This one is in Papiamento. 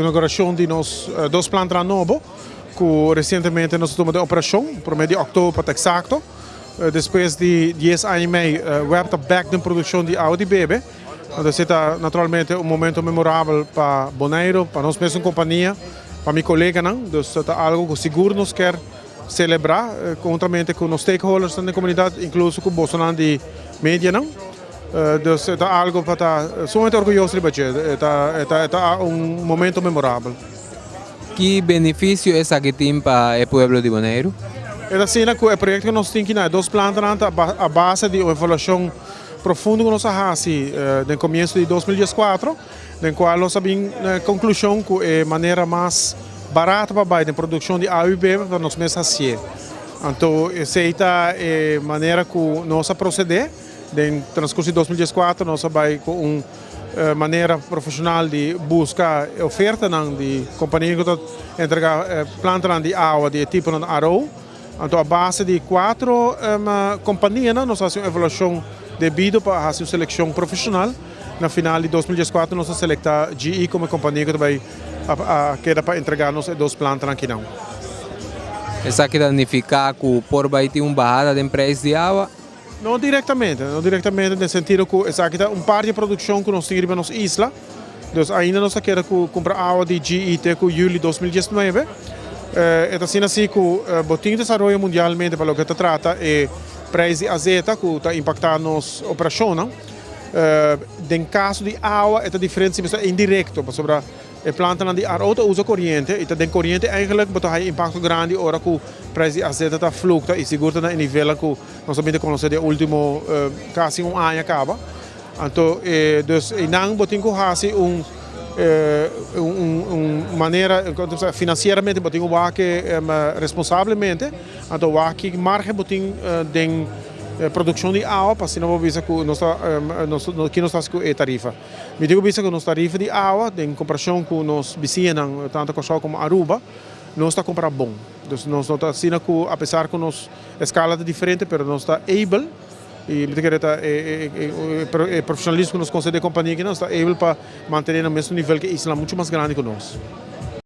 inauguracion di nos dos planta nobo, cu recientemente nos a tuma den operacion, prome di october pa ta exacto. Despues di 10 aña y mei, WEB ta back den produccion di awa di bebe. Anto, esey ta naturalmente un momento memorabel pa Bonaire, pa nos mes compania, pa mi coleganan. Dus ta algo cu sigur nos kier celebra conhuntamente cu nos stakeholders den comunidad, incluso cu boso di media. Dus ta algo pa ta sumamente orguyoso di dje. Ta un momento memorabel. Ki beneficio esaki tin pa e pueblo di Bonaire? Ta asina cu e proyecto cu nos tin aki na dos planta a base di un evaluacion profundo cu nos a haci na comienso di 2014, den cual nos a bin na conclusion cu e manera mas barata pa bay den produccion di awa di bebe pa nos mes haci. Anto, esey ta e manera cu nos a procede. Den transcurso di 2014 nos a bay cu un manera profesional di busca oferta di compania cu ta entrega planta di awa di tipo RO. Anto, a base di cuatro compania, nos a haci un evaluacion debido pa haci un seleccion profesional. Na final di 2014 nos a selecta GE como compania cu tambe a keda pa entrega nos dos planta aki nan. Esaki ta significa cu por bay tin un bahada di prijs di awa? No directamente, no directamente den sentido cu esaki ta un parti di produccion cu nos tin na nos isla. Dus ainda nos kier cumpra awa di GE te cu juli 2019. Ta asina asina cu bo tin desaroyo mundialmente pa loke ta trata e prijs di azeta cu ta impacta nos operacion. Den caso di awa ta diferente, ta indirecto, pasobra e planta di RO ta usa coriente y den coriente eigenlijk bo tin impacto grandi ora cu prijs di azeta ta fluctua y sigur na nivel cu nos tambe conoce di ultimo casi un aña caba. Anto, dus nan bo tin cu haci un manera financieramente bo tin cu responsabelmente, anto wak margen bo tin den produccion di awa pa asina bo bisa cu nos aki nos ta cu e tarifa. Mi ta bisa cu nos tarifa di awa den comparacion cu nos bisiñanan, tanto Corsou como Aruba, nos ta compara bon. Dus nos no ta asina cu apesar cu nos escala ta diferente, pero nos ta able y mi ta kere ta e profesionalismo cu nos concede compania aki, nos ta able pa mantene na mesun nivel cu isla mucho mas grandi cu nos.